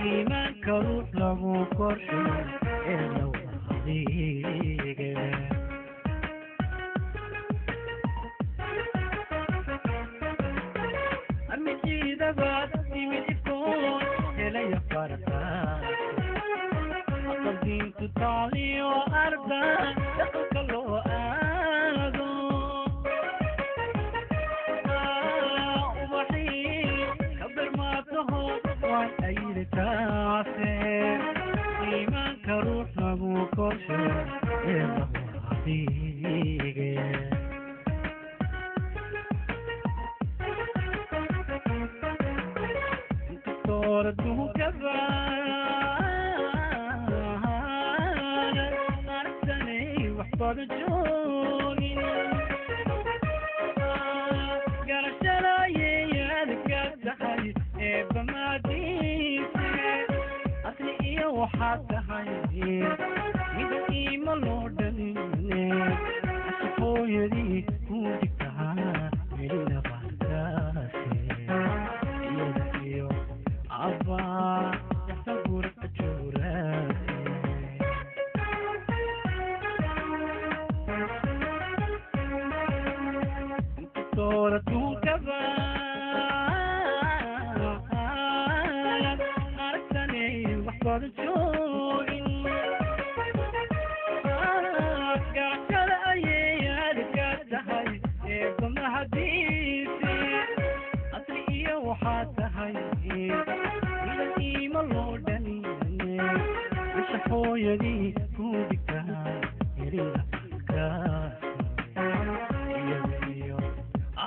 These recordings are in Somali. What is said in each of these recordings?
Iimaanka ruux lagu korsho ee law adeege. Taaliyo arda dhaqanka loo aado, ubaxii ka birmaataho waan ayiri taase, iimaanka ruux lagu korshe ee adige. Inkastoo dunkaba aragsanay waxbada joogin, garashadayeyaad ka tahay eebamaadiise, asli iyo waxaad tahay mida iima loo dhaline, ashaqooyadii ku dhigtahaa melina baarkaase, iyada iyo abbaa yaxsan gurka juuraase. Inkastoo dunkaba aragsanay waxbada joogin, garashada ayeyaad ka tahay eebamahadiisi, asli iyo waxaad tahay mida iima loo dhaline, ashaxooyadii ku dhigtaa helina kaasi, iyada iyo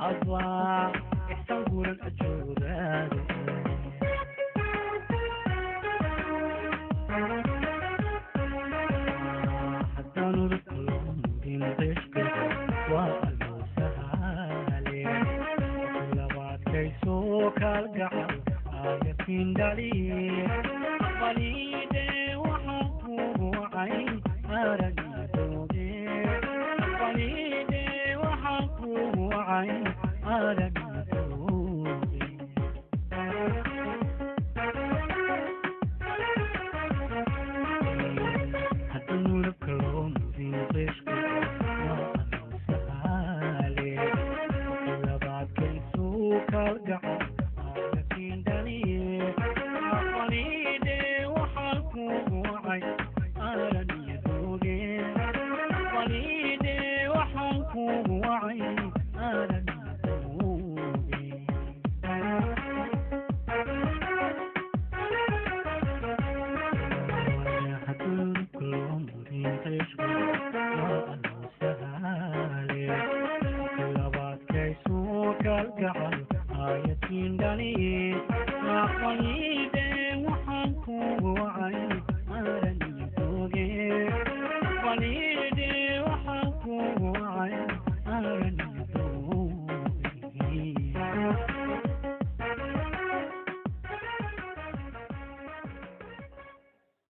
abbaa ixsan guran ajuuraade. Haddaan udubka loo mudin qishqiga waa allow sahale, labaadkaysoo kaalgacal aayatiin dhaliye, aqbaliide waxaan kugu wacay aragnidooge, aqbaliide waxaan kugu wacay aragnidooge. Haddaan udubka loo mudin qishqiga waa allow sahale, labaadkaysoo kaalgacal aayatiin dhaliye, aqbaliide waxaan kugu wacay aragnidooge, aqbaliide waxaan kugu wacay aragnidooge. Labaadkaysoo kalgacal aayatiin dhaliye, aqbaliide waxaan kugu wacay aragnidooge, aqbaliide.